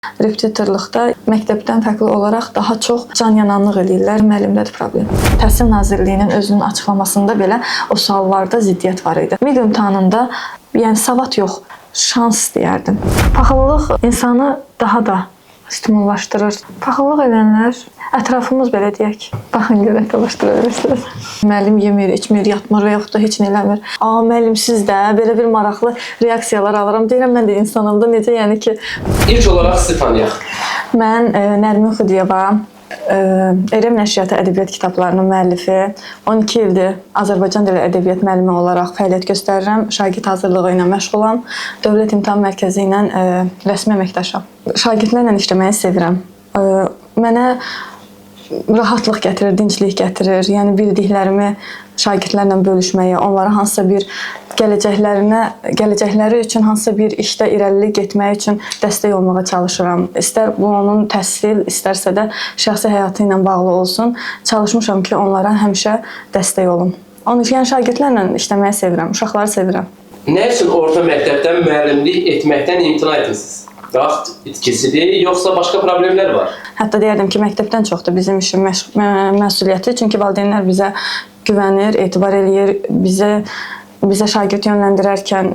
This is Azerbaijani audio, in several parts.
Repetitorluqda məktəbdən fərqli olaraq daha çox can yananlıq eləyirlər. Müəllimdədir problem. Təhsil Nazirliyinin özünün açıqlamasında belə o suallarda ziddiyyət var idi. MİQ imtahanında yəni savad yox, şans deyərdim. Paxıllıq insanı daha da stimullaşdırır. Paxıllıq edənlər ətrafımız belə deyək. Baxın görək dolaşdıra bilirsiniz. Müəllim yemir, içmir, yatmır və yaxud da heç nə eləmir. A, müəllim siz də belə bir maraqlı reaksiyalar alıram. Deyirəm mən də insanam da, necə yəni ki, İlk olaraq sizi tanıyaq. Mən Nərmin Xudiyeva, Erəm Nəşriyyatı ədəbiyyat kitablarının müəllifi, 12 ildir Azərbaycan dili ədəbiyyat müəllimi olaraq fəaliyyət göstərirəm. Şagird hazırlığı ilə məşğulam. Dövlət İmtahan Mərkəzi ilə rəsmi əməkdaşam. Şagirdlərlə işləməyi sevirəm. Mənə rahatlıq gətirir, dinclik gətirir. Yəni bildiklərimi şagirdlərlə bölüşməyi, onlara hansısa bir gələcəklərinə, gələcəkləri üçün hansısa bir işdə irəli getməyi üçün dəstək olmağa çalışıram. İstər bu onun təhsil, istərsə də şəxsi həyatı ilə bağlı olsun. Çalışmışam ki, onlara həmişə dəstək olum. Onun üçün yəni şagirdlərlə işləməyi sevirəm, uşaqları sevirəm. Nə üçün orta məktəbdə müəllimlik etməkdən imtina etmisiniz? Vaxt itkisidir, yoxsa başqa problemlər var? Hətta deyərdim ki, məktəbdən çoxdur bizim işin məsuliyyəti. Çünki valideynlər bizə güvənir, etibar eləyir, bizə şagird yönləndirərkən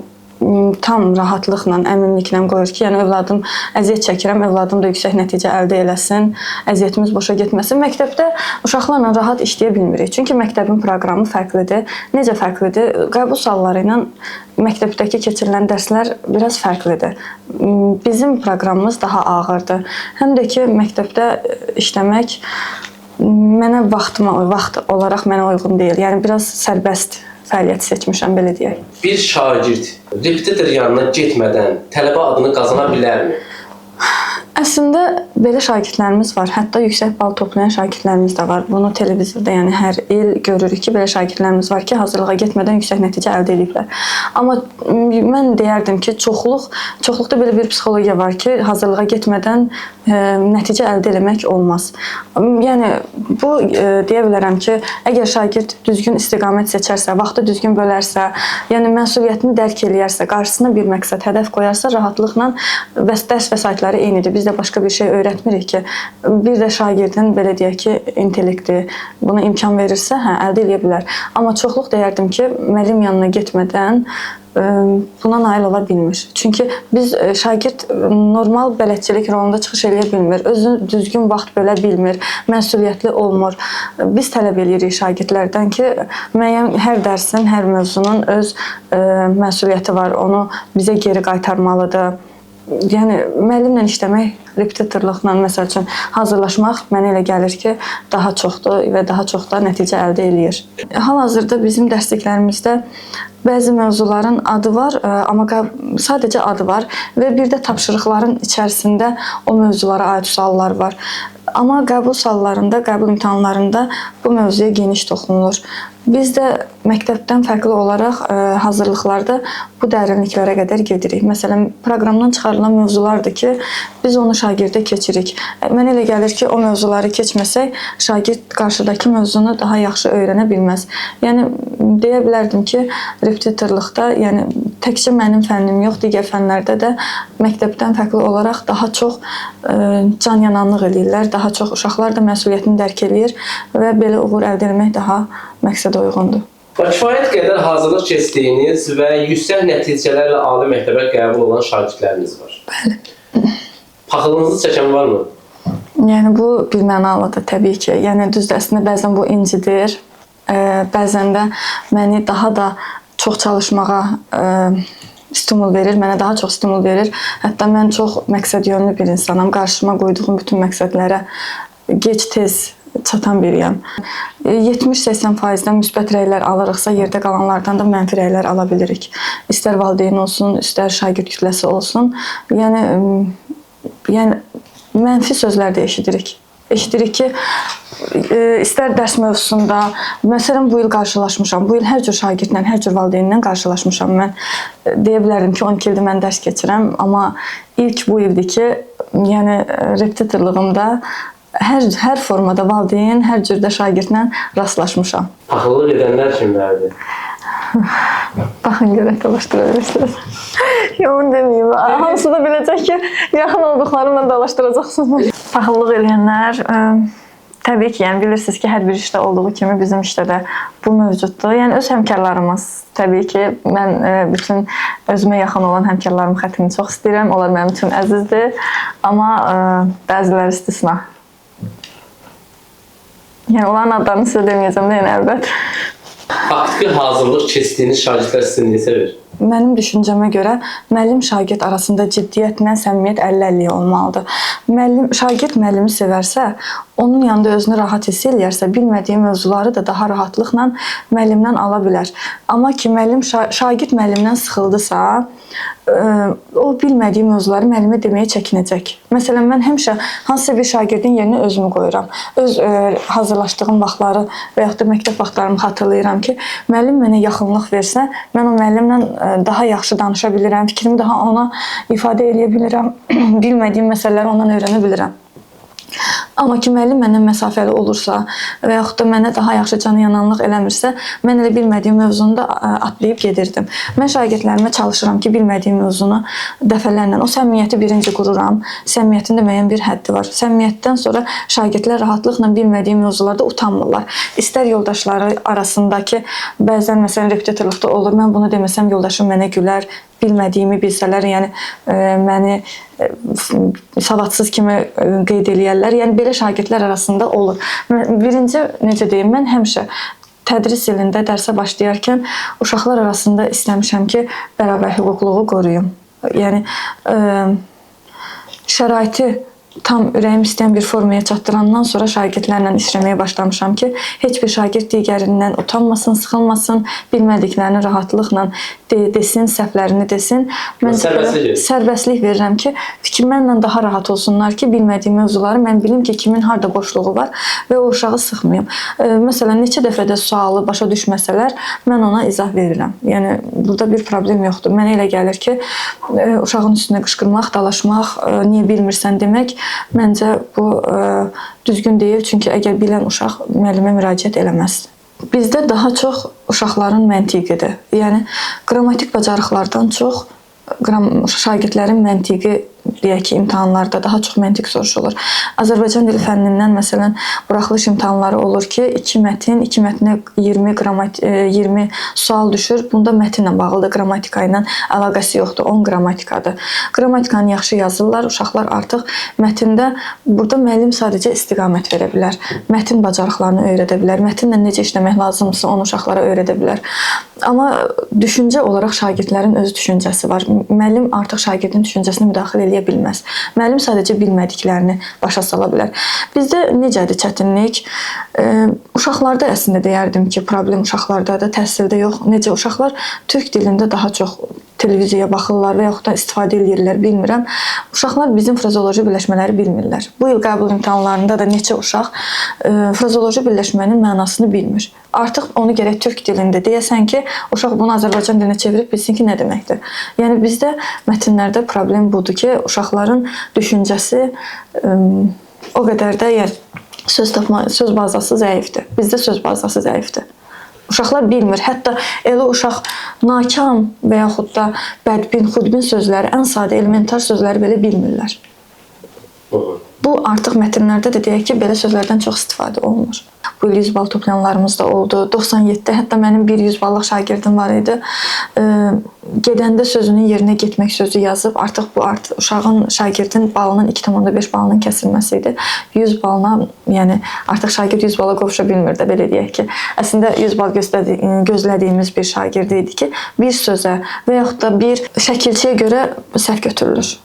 tam rahatlıqla, əminliklə qoyur ki, yəni övladım əziyyət çəkirəm, övladım da yüksək nəticə əldə eləsin, əziyyətimiz boşa getməsin. Məktəbdə uşaqlarla rahat işləyə bilmirik. Çünki məktəbin proqramı fərqlidir. Necə fərqlidir? Qəbul sualları ilə məktəbdəki keçirilən dərslər biraz fərqlidir. Bizim proqramımız daha ağırdır. Həm də ki, məktəbdə işləmək mənə vaxt olaraq mənə uyğun deyil. Yəni biraz sərbəst fəaliyyət seçmişəm, belə deyək. Bir şagird repetitor yanına getmədən tələbə adını qazana bilərmi? Əslində belə şagirdlərimiz var. Hətta yüksək bal toplayan şagirdlərimiz də var. Bunu televizorda, yəni hər il görürük ki, belə şagirdlərimiz var ki, hazırlığa getmədən yüksək nəticə əldə ediblər. Amma mən deyərdim ki, çoxluqda belə bir psixologiya var ki, hazırlığa getmədən nəticə əldə eləmək olmaz. Yəni bu deyə bilərəm ki, əgər şagird düzgün istiqamət seçərsə, vaxtı düzgün bölərsə, yəni məsuliyyətini dərk eləyərsə, qarşısına bir məqsəd, hədəf qoyarsa, rahatlıqla və dərs vəsaitləri eynidir. Biz də başqa bir şey öyrətmirik ki. Bir də şagirdin belə deyək ki, intellekti buna imkan verirsə, hə, əldə eləyə bilər. Amma çoxluq deyərdim ki, müəllim yanına getmədən buna nail ola bilmir. Çünki biz şagird normal bələdçilik rolunda çıxış eləyə bilmir. Özünü düzgün vaxt bölə bilmir, məsuliyyətli olmur. Biz tələb eləyirik şagirdlərdən ki, müəyyən hər dərsin, hər mövzunun öz məsuliyyəti var, onu bizə geri qaytarmalıdır. Yəni müəllimlə işləmək, repetitorluqla məsəl üçün hazırlaşmaq mənə elə gəlir ki, daha çoxdur və daha çox da nəticə əldə eləyir. Hal-hazırda bizim dərsliklərimizdə bəzi mövzuların adı var, amma sadəcə adı var və bir də tapşırıqların içərisində o mövzulara aid suallar var. Amma qəbul suallarında, qəbul imtahanlarında bu mövzuya geniş toxunulur. Biz də məktəbdən fərqli olaraq hazırlıqlarda bu dərinliklərə qədər gedirik. Məsələn, proqramdan çıxarılan mövzulardır ki, biz onu şagirdə keçirik. Mənə elə gəlir ki, o mövzuları keçməsək, şagird qarşıdakı mövzunu daha yaxşı öyrənə bilməz. Yəni deyə bilərdim ki, repetitorluqda, yəni təkcə mənim fənnim yox, digər fənlərdə də məktəbdən fərqli olaraq daha çox can yananlıq eləyirlər, daha çox uşaqlar da məsuliyyətini dərk eləyir və belə uğur əldə etmək daha məqsədə uyğundur. Kifayət qədər hazırlıq keçdiyiniz və yüksək nəticələrlə ali məktəbə qəbul olan şagirdləriniz var. Bəli. Paxıllığınızı çəkən varmı? Yəni bu bir mənalıdır təbii ki. Yəni düzdür, əslində bəzən bu incidir. Bəzən də məni daha da çox çalışmağa stimul verir, mənə daha çox stimul verir. Hətta mən çox məqsədyönlü bir insanam. Qarşıma qoyduğum bütün məqsədlərə gec-tez çatan biriyəm. 70-80%-dən müsbət rəylər alırıqsa, yerdə qalanlardan da mənfi rəylər ala bilirik. İstər valideyn olsun, istər şagird kütləsi olsun. Yəni mənfi sözlər də eşidirik. Eşidirik ki, istər dərs mövzusunda, məsələn bu il qarşılaşmışam. Bu il hər cür şagirdlə, hər cür valideynlə qarşılaşmışam mən. Deyə bilərdim ki, 12 ildir mən dərs keçirəm, amma ilk bu ildir ki, yəni repetitorluğumda hər formada valideyn, hər cürdə şagirdlə rastlaşmışam. Paxıllıq edənlər kimlərdir? Baxın görək dalaşdıra bilirsiniz. Yox, onu deməyim. Hamısı da biləcək ki, yaxın olduqlarımla dalaşdıracaqsınız. Paxıllıq eləyənlər, təbii ki, yəni bilirsiniz ki, hər bir işdə olduğu kimi bizim işdə də bu mövcuddur. Yəni öz həmkarlarımız, təbii ki, mən bütün özümə yaxın olan həmkarlarımın xətrini çox istəyirəm. Onlar mənim üçün əzizdir. Amma bəziləri istisna. Yəni onların adlarını sizə deməyəcəm də, yəni əlbət. Faktiki hazırlıq keçdiyiniz şagirdlər sizi niyə sevir? Mənim düşüncəmə görə müəllim şagird arasında ciddiyyətlə səmimiyyət 50-50 olmalıdır. Müəllim şagird müəllimi sevərsə, onun yanında özünü rahat hiss eləyərsə, bilmədiyi mövzuları da daha rahatlıqla müəllimdən ala bilər. Amma ki müəllim şagird müəllimdən sıxıldısa, o bilmədiyi mövzuları müəllimə deməyə çəkinəcək. Məsələn, mən həmişə hansısa bir şagirdin yerinə özümü qoyuram. Öz hazırlaşdığım vaxtları və yaxud da məktəb vaxtlarımı xatırlayıram ki, müəllim mənə yaxınlıq versə, mən o müəllimlə daha yaxşı danışa bilirəm, fikrimi daha ona ifadə eləyə bilirəm, bilmədiyim məsələləri ondan öyrənə bilirəm. Amma ki, müəllim məndən məsafəli olursa və yaxud da mənə daha yaxşı canı yananlıq eləmirsə, mən elə bilmədiyim mövzunu da atlayıb gedirdim. Mən şagirdlərimə çalışıram ki, bilmədiyim mövzunu dəfələrlə, o səmimiyyəti birinci qururam. Səmimiyyətin də müəyyən bir həddi var. Səmimiyyətdən sonra şagirdlər rahatlıqla bilmədiyi mövzularda utanmırlar. İstər yoldaşları arasındakı, bəzən məsələn repetitorluqda olur, mən bunu deməsəm yoldaşım mənə gülər, bilmədiyimi bilsələr, yəni məni savadsız kimi qeyd eləyərlər. Yəni belə şagirdlər arasında olur. Birinci, necə deyim, mən həmişə tədris ilində dərsə başlayarkən uşaqlar arasında istəmişəm ki, bərabər hüquqluluğu qoruyum. Yəni şəraiti tam ürəyim istəyən bir formaya çatdırandan sonra şagirdlərlə işləməyə başlamışam ki, heç bir şagird digərindən utanmasın, sıxılmasın, bilmədiklərini rahatlıqla desin, səhvlərini desin. Mən sərbəstlik verirəm ki, fikir mənlə daha rahat olsunlar ki, bilmədiyim mövzuları mən bilim ki, kimin harda boşluğu var və o uşağı sıxmayım. Məsələn, neçə dəfə də sualı başa düşməsələr, mən ona izah verirəm. Yəni, burada bir problem yoxdur. Mənə elə gəlir ki, uşağın üstünə qışqırmaq, dalaşmaq, niyə bilmirsən demək, məncə bu düzgün deyil, çünki əgər bilən uşaq müəllimə müraciət eləməz. Bizdə daha çox uşaqların məntiqidir. Yəni, qrammatik bacarıqlardan çox şagirdlərin məntiqi, deyək ki, imtahanlarda daha çox məntiq soruşulur. Azərbaycan dili fənnindən məsələn buraxılış imtahanları olur ki, 2 mətin, 2 mətnə 20 sual düşür. Bunda mətinlə bağlıdır, qrammatika ilə əlaqəsi yoxdur, 10 qrammatikadır. Qrammatikanı yaxşı yazırlar, uşaqlar artıq mətndə, burada müəllim sadəcə istiqamət verə bilər, mətin bacarıqlarını öyrədə bilər, mətinlə necə işləmək lazımdırsa onu uşaqlara öyrədə bilər. Amma düşüncə olaraq şagirdlərin öz düşüncəsi var. Müəllim artıq şagirdin düşüncəsinə müdaxilə eləyə bilməz. Müəllim sadəcə bilmədiklərini başa sala bilər. Bizdə necədir çətinlik? Uşaqlarda əslində deyərdim ki, problem uşaqlardadır, təhsildə yox. Necə uşaqlar türk dilində daha çox televiziyaya baxırlar və yaxud da istifadə eləyirlər, bilmirəm. Uşaqlar bizim frazoloji birləşmələri bilmirlər. Bu il qəbul imtahanlarında da neçə uşaq frazoloji birləşmənin mənasını bilmir. Artıq onu gərək türk dilində deyəsən ki, uşaq bunu Azərbaycan dilinə çevirib bilsin ki, nə deməkdir. Yəni bizdə mətnlərdə problem budur ki, uşaqların düşüncəsi o qədər də yəni, söz bazası zəifdir. Bizdə söz bazası zəifdir. Uşaqlar bilmir. Hətta elə uşaq nakam və yaxud da bədbin, xudbin sözləri, ən sadə elementar sözləri belə bilmirlər. Bu artıq mətnlərdə də deyək ki, belə sözlərdən çox istifadə olunur. Bu il 100 bal toplayanlarımız da oldu. 97-də hətta mənim bir 100 ballıq şagirdim var idi. Gedəndə sözünün yerinə getmək sözü yazıb, artıq bu uşağın, şagirdin balının 2,5 balının kəsilməsi idi. 100 balına, yəni artıq şagird 100 bala qovuşa bilmirdi, belə deyək ki. Əslində 100 bal gözlədiyimiz bir şagird idi ki, bir sözə və yaxud da bir şəkilçiyə görə səhv götürülür.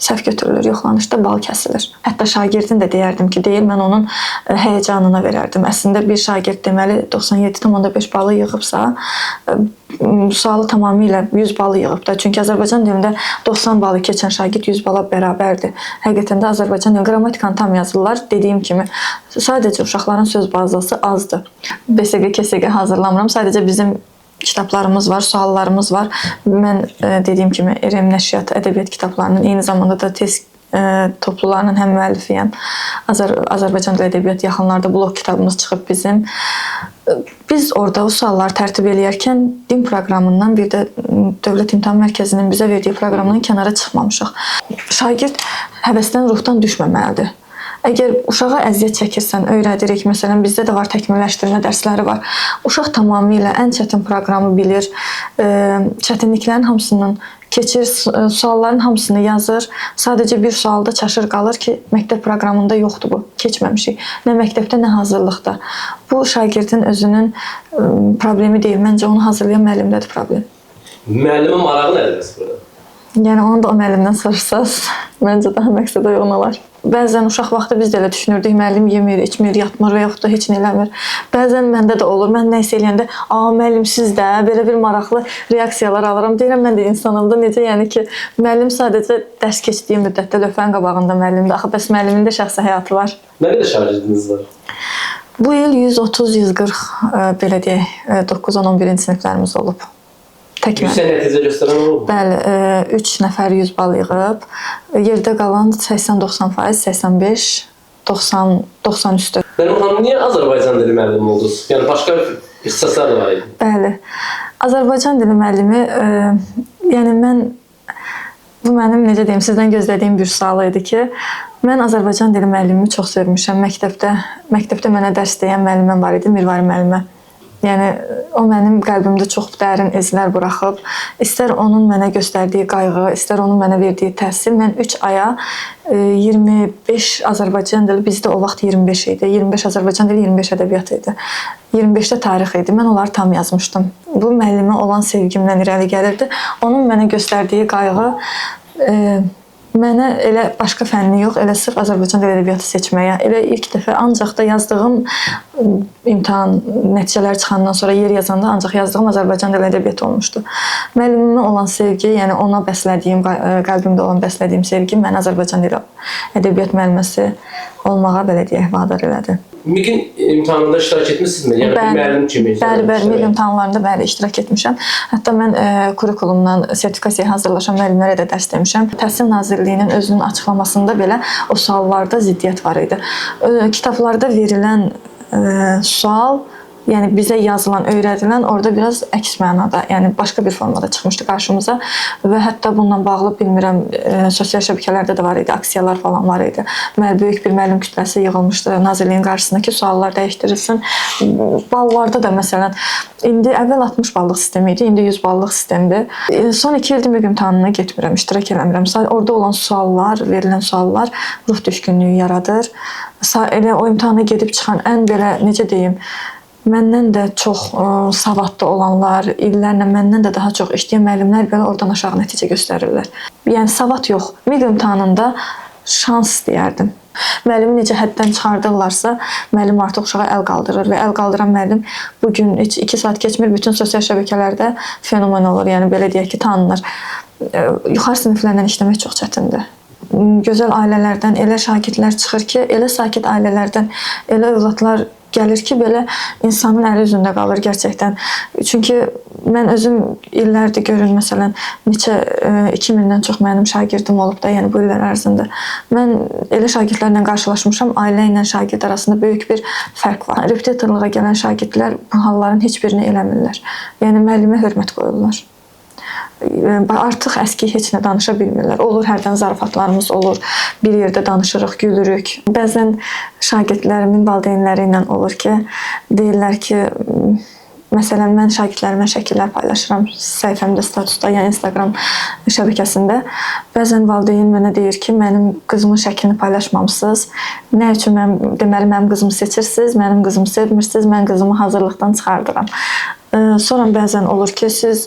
Səhv götürülür, yoxlanışda bal kəsilir. Hətta şagirdin də deyərdim ki, deyil, mən onun həyəcanına verərdim. Əslində bir şagird deməli 97,5 balı yığıbsa, sualı tamamilə 100 balı yığıb da. Çünki Azərbaycan dilində 90 balı keçən şagird 100 bala bərabərdir. Həqiqətən də Azərbaycan dilində qrammatikanı tam yazırlar. Dediyim kimi, sadəcə uşaqların söz bazası azdır. BSQ, KSQ hazırlamıram. Sadəcə bizim kitablarımız var, suallarımız var. Mən dediyim kimi RM Nəşriyyatı ədəbiyyat kitablarının, eyni zamanda da test toplularının həm müəllifiyəm. Azərbaycan dili ədəbiyyat yaxınlarda blog kitabımız çıxıb bizim. Biz orada o sualları tərtib eləyərkən din proqramından, bir də Dövlət İmtahan Mərkəzinin bizə verdiyi proqramdan kənara çıxmamışıq. Şagird həvəsdən, ruhdan düşməməlidir. Əgər uşağa əziyyət çəkirsən, öyrədirik, məsələn, bizdə də var təkmilləşdirmə dərsləri var. Uşaq tamamilə ən çətin proqramı bilir, çətinliklərin hamısından keçir, sualların hamısını yazır. Sadəcə bir sualda çaşır qalır ki, məktəb proqramında yoxdur bu, keçməmişik. Nə məktəbdə, nə hazırlıqda. Bu şagirdin özünün problemi deyil, məncə onu hazırlayan müəllimdədir problem. Müəllimin marağı nədir bəs burada? Yəni onu da o müəllimdən soruşsaz, məncə daha məqsədə uyğun olar. Bəzən uşaq vaxtı biz də elə düşünürdük, müəllim yemir, içmir, yatmır və yaxud da heç nə eləmir. Bəzən məndə də olur, mən nə isə eləyəndə, "A, müəllim siz də" belə bir maraqlı reaksiyalar alıram. Deyirəm mən də insanam da, necə yəni ki, müəllim sadəcə dərs keçdiyi müddətdə lövhənin qabağında müəllimdir. Axı bəs müəllimin də şəxsi həyatı var. Nə qədər şagirdiniz var? Bu il 130-140 belə deyək, 9, 10, 11-ci siniflərimiz olub. Tək Yüksək nəticə göstərən olub mu? Bəli, 3 nəfər 100 bal yığıb. Yerdə qalan 80-90%, 85, 90, 90 üstü. Nəriman xanım, niyə Azərbaycan dili müəllimi oldunuz? Yəni başqa ixtisaslar da var idi. Bəli. Azərbaycan dili müəllimi, yəni mən bu mənim necə deyim, sizdən gözlədiyim bir sual idi ki, mən Azərbaycan dili müəllimimi çox sevmişəm. Məktəbdə mənə dərs deyən müəlliməm var idi, Mirvari müəllimə. Yəni o mənim qəlbimdə çox dərin izlər buraxıb. İstər onun mənə göstərdiyi qayğı, istər onun mənə verdiyi təhsil. Mən 3 aya 25 Azərbaycan dili, bizdə o vaxt 25 idi. 25 Azərbaycan dili, 25 ədəbiyyat idi. 25-də tarix idi. Mən onları tam yazmışdım. Bu müəllimə olan sevgimdən irəli gəlirdi. Onun mənə göstərdiyi qayğı mənə elə başqa fənni yox, elə sırf Azərbaycan dili ədəbiyyatı seçməyə, elə ilk dəfə ancaq da yazdığım imtahan nəticələri çıxandan sonra yer yazanda ancaq yazdığım Azərbaycan dili ədəbiyyatı olmuşdu. Müəllimimə olan sevgi, yəni ona bəslədiyim, qəlbimdə olan bəslədiyim sevgi məni Azərbaycan dili ədəbiyyat müəlliməsi olmağa belə deyək, vadar elədi. MİQ-in imtahanında iştirak etmisinizmi? Yəni bir müəllim kimi? Bəli, bəli, MİQ imtahanlarında bəli iştirak etmişəm. Hətta mən kurikulumdan sertifikasiyaya hazırlaşan müəllimlərə də dərs demişəm. Təhsil Nazirliyinin özünün açıqlamasında belə o suallarda ziddiyyət var idi. Kitablarda verilən sual, yəni bizə yazılan, öyrədilən orada biraz əks mənada, yəni başqa bir formada çıxmışdı qarşımıza və hətta bununla bağlı bilmirəm, sosial şəbəkələrdə də var idi, aksiyalar falan var idi. Böyük bir müəllim kütləsi yığılmışdı Nazirliyin qarşısında ki, suallar dəyişdirilsin. Ballarda da məsələn, indi əvvəl 60 ballıq sistemi idi, indi 100 ballıq sistemdir. Son 2 ildir MİQ imtahanına getmirəm, iştirak eləmirəm. Orada olan suallar, verilən suallar ruh düşkünlüyü yaradır. Elə o imtahana gedib çıxan ən belə, necə deyim, məndən də çox savadlı olanlar, illərlə məndən də daha çox işləyən müəllimlər belə oradan aşağı nəticə göstərirlər. Yəni savad yox, MİQ imtahanında şans deyərdim. Müəllimi necə həddən çıxardırlarsa, müəllim artıq uşağa əl qaldırır və əl qaldıran müəllim bugün heç 2 saat keçmir, bütün sosial şəbəkələrdə fenomen olur. Yəni belə deyək ki, tanınır. Yuxarı siniflərlə işləmək çox çətindir. Gözəl ailələrdən elə şagirdlər çıxır ki, elə sakit ailələrdən elə övladlar gəlir ki, belə insanın əli üzündə qalır gerçəkdən. Çünki mən özüm illərdir görün, məsələn, neçə 2000-dən çox mənim şagirdim olub da, yəni bu illər ərzində. Mən elə şagirdlərlə qarşılaşmışam, ailə ilə şagird arasında böyük bir fərq var. Repetitorluğa gələn şagirdlər bu halların heç birini eləmirlər. Yəni müəllimə hörmət qoyurlar. Artıq əski heç nə danışa bilmirlər. Olur, hərdən zarafatlarımız olur. Bir yerdə danışırıq, gülürük. Bəzən şagirdlərimin valideynləri ilə olur ki, deyirlər ki, məsələn, mən şagirdlərimə şəkillər paylaşıram səhifəmdə, statusda, yəni Instagram şəbəkəsində. Bəzən valideyn mənə deyir ki, mənim qızımın şəklini paylaşmamısınız. Nə üçün deməli mənim qızımı seçirsiniz, mənim qızımı sevmirsiniz, mən qızımı hazırlıqdan çıxardıram. Sonra bəzən olur ki, siz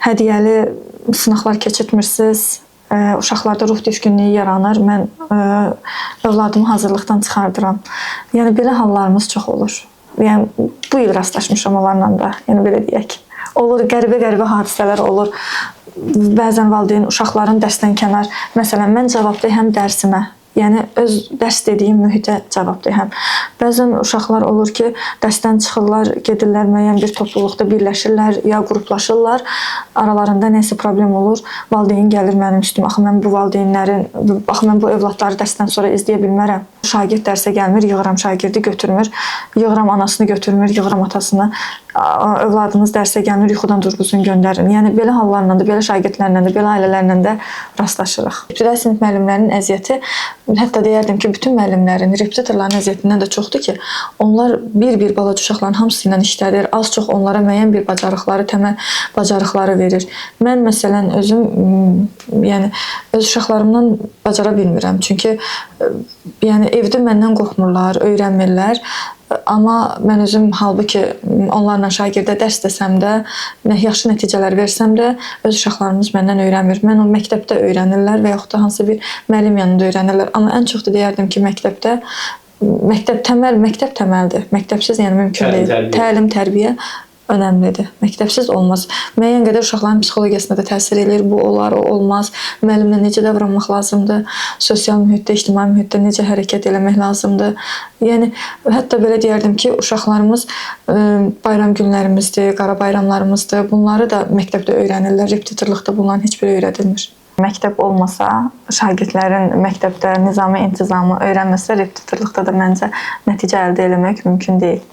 hədiyyəli sınaqlar keçirtmirsiniz, uşaqlarda ruh düşkünlüyü yaranır, mən övladımı hazırlıqdan çıxardıram. Yəni belə hallarımız çox olur. Yəni bu il rastlaşmışam onlarla da, yəni belə deyək. Olur, qəribə-qəribə hadisələr olur. Bəzən valideyn uşaqların dərsdən kənar, məsələn, mən cavabdehəm dərsimə, yəni öz dərs dediyim mühitə cavabdehəm. Bəzən uşaqlar olur ki, dərsdən çıxırlar, gedirlər müəyyən bir topluluqda birləşirlər, ya qruplaşırlar, aralarında nəsə problem olur, valideyn gəlir mənim üstümə, axı mən bu valideynlərin, axı mən bu övladları dərsdən sonra izləyə bilmərəm. Şagird dərsə gəlmir, yığıram şagirdi götürmür, yığıram anasını götürmür, yığıram atasını. Övladınız dərsə gəlmir, yuxudan durğuzun, göndərin. Yəni belə hallarla da, belə şagirdlərlə də, belə ailələrlə də rastlaşırıq. İbtidai sinif müəllimlərinin əziyyəti, hətta deyərdim ki, bütün müəllimlərin, repetitorların əziyyətindən də çoxdur ki, onlar bir-bir balaca uşaqların hamısı ilə işlədir, az-çox onlara müəyyən bir bacarıqları, təməl bacarıqları verir. Mən məsələn özüm, yəni öz uşaqlarımdan bacara bilmirəm. Çünki yəni evdə məndən qorxmurlar, öyrənmirlər. Amma mən özüm halbuki onlarla şagirdə dərs desəm də, yaxşı nəticələr versəm də, öz uşaqlarımız məndən öyrənmir. Mən o məktəbdə öyrənirlər və yaxud da hansı bir müəllim yanında öyrənirlər. Amma ən çox da deyərdim ki, məktəbdə, məktəb təməl, məktəb təməldir. Məktəbsiz yəni mümkün deyil. Təlim, tərbiyə önəmlidir. Məktəbsiz olmaz. Müəyyən qədər uşaqların psixologiyasına da təsir eləyir. Bu olar, o olmaz. Müəllimlə necə davranmaq lazımdır? Sosial mühitdə, ictimai mühitdə necə hərəkət eləmək lazımdır? Yəni hətta belə deyərdim ki, uşaqlarımız bayram günlərimizdir, qara bayramlarımızdır. Bunları da məktəbdə öyrənirlər. Repetitorluqda bunların heç biri öyrədilmir. Məktəb olmasa, şagirdlərin məktəbdə nizamı, intizamı öyrənməsə, repetitorluqda da məncə nəticə əldə eləmək mümkün deyil.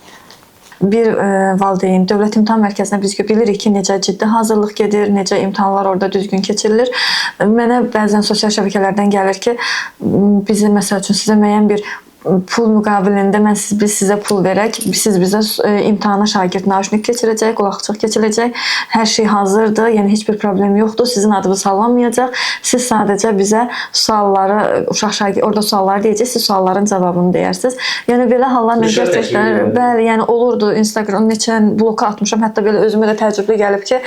Bir valideyn Dövlət İmtahan Mərkəzinə biz bilirik ki, necə ciddi hazırlıq gedir, necə imtahanlar orada düzgün keçirilir. Mənə bəzən sosial şəbəkələrdən gəlir ki, bizi məsəl üçün sizə müəyyən bir pul müqabilində biz sizə pul verək, siz bizə imtahana şagird naşnik keçirəcək, qulaqçıq keçiriləcək, hər şey hazırdır, yəni heç bir problem yoxdur, sizin adınız sallanmayacaq. Siz sadəcə bizə sualları, uşaq şagird orada sualları deyəcək, siz sualların cavabını deyərsiniz. Yəni belə hallar mən gerçəkdən, bəli, yəni olurdu. Instagram neçə bloka atmışam, hətta belə özümə də təəccüblü gəlib ki,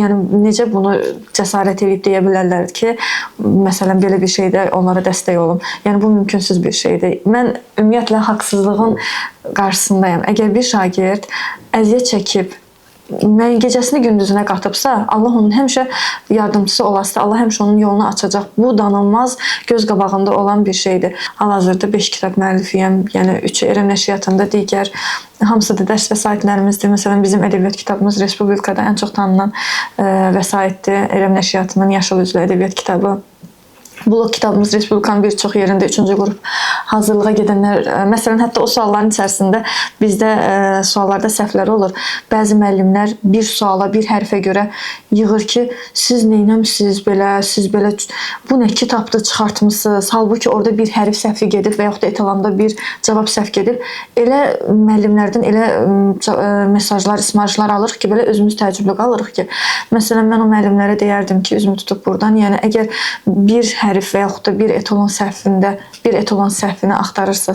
yəni necə bunu cəsarət edib deyə bilərlər ki, məsələn belə bir şeydə onlara dəstək olum. Yəni bu mümkünsüz bir şeydir. Mən ümumiyyətlə haqsızlığın qarşısındayam. Əgər bir şagird əziyyət çəkib, mən gecəsini gündüzünə qatıbsa, Allah onun həmişə yardımçısı olası, Allah həmişə onun yolunu açacaq. Bu danılmaz, göz qabağında olan bir şeydir. Hal-hazırda 5 kitab müəllifiyəm, yəni 3-ü RM nəşriyyatında, digər hamısı da dərs vəsaitlərimizdir. Məsələn, bizim ədəbiyyat kitabımız Respublikada ən çox tanınan vəsaitdir. RM nəşriyyatının Yaşıl üzlü ədəbiyyat kitabı. Blok kitabımız Respublikanın bir çox yerində 3-cü qrup hazırlığa gedənlər, məsələn, hətta o sualların içərisində bizdə suallarda səhvlər olur. Bəzi müəllimlər bir suala, bir hərfə görə yığır ki, siz neynəmisiniz belə, siz belə, bu nə kitabdır çıxartmısınız? Halbuki orada bir hərf səhvi gedib və yaxud da etalanda bir cavab səhv gedib. Elə müəllimlərdən elə mesajlar, ismarışlar alırıq ki, belə özümüz təəccüblü qalırıq ki, məsələn, mən o müəllimlərə deyərdim ki, üzümü tutub buradan, yəni əgər bir hərf və yaxud da bir etalon səhvində, bir etalon səhvini axtarırsa,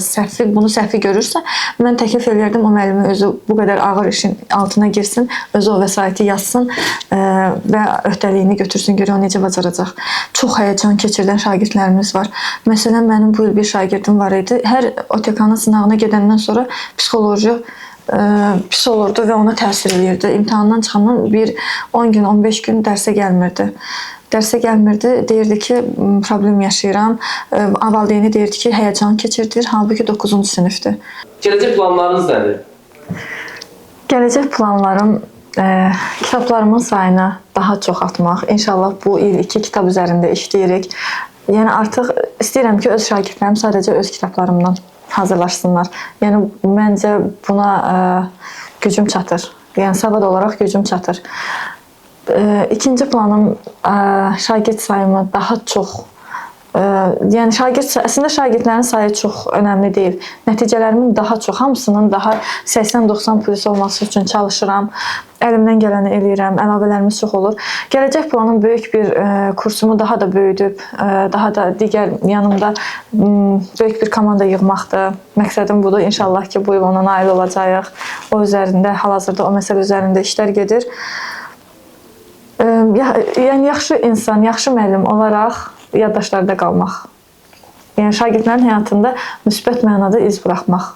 bunu səhvi görürsə, mən təklif eləyərdim o müəllimi özü bu qədər ağır işin altına girsin, özü o vəsaiti yazsın və öhdəliyini götürsün, görək o necə bacaracaq. Çox həyəcan keçirdən şagirdlərimiz var. Məsələn, mənim bu il bir şagirdim var idi. Hər OTK-nın sınağına gedəndən sonra psixoloji pis olurdu və ona təsir eləyirdi. İmtahandan çıxandan bir 10 gün, 15 gün dərsə gəlmirdi. Dərsə gəlmirdi, deyirdi ki, problem yaşayıram. Valideyni deyirdi ki, həyəcan keçirdir, halbuki 9-cu sinifdir. Gələcək planlarınız nədir? Gələcək planlarım kitablarımın sayını daha çox atmaq. İnşallah bu il 2 kitab üzərində işləyirik. Yəni artıq istəyirəm ki, öz şagirdlərim sadəcə öz kitablarımdan hazırlaşsınlar. Yəni məncə buna gücüm çatır. Yəni savad olaraq gücüm çatır. İkinci planım şagird sayımı daha çox, yəni əslində şagirdlərin sayı çox önəmli deyil. Nəticələrimin daha çox, hamısının daha 80-90 plus olması üçün çalışıram. Əlimdən gələni eləyirəm, əlavələrimiz çox olur. Gələcək planım böyük bir kursumu daha da böyüdüb, daha da digər yanımda böyük bir komanda yığmaqdır. Məqsədim budur. İnşallah ki, bu il ona nail olacağıq. O üzərində, hal-hazırda o məsələ üzərində işlər gedir. Yəni yaxşı insan, yaxşı müəllim olaraq yaddaşlarda qalmaq. Yəni şagirdlərin həyatında müsbət mənada iz buraxmaq.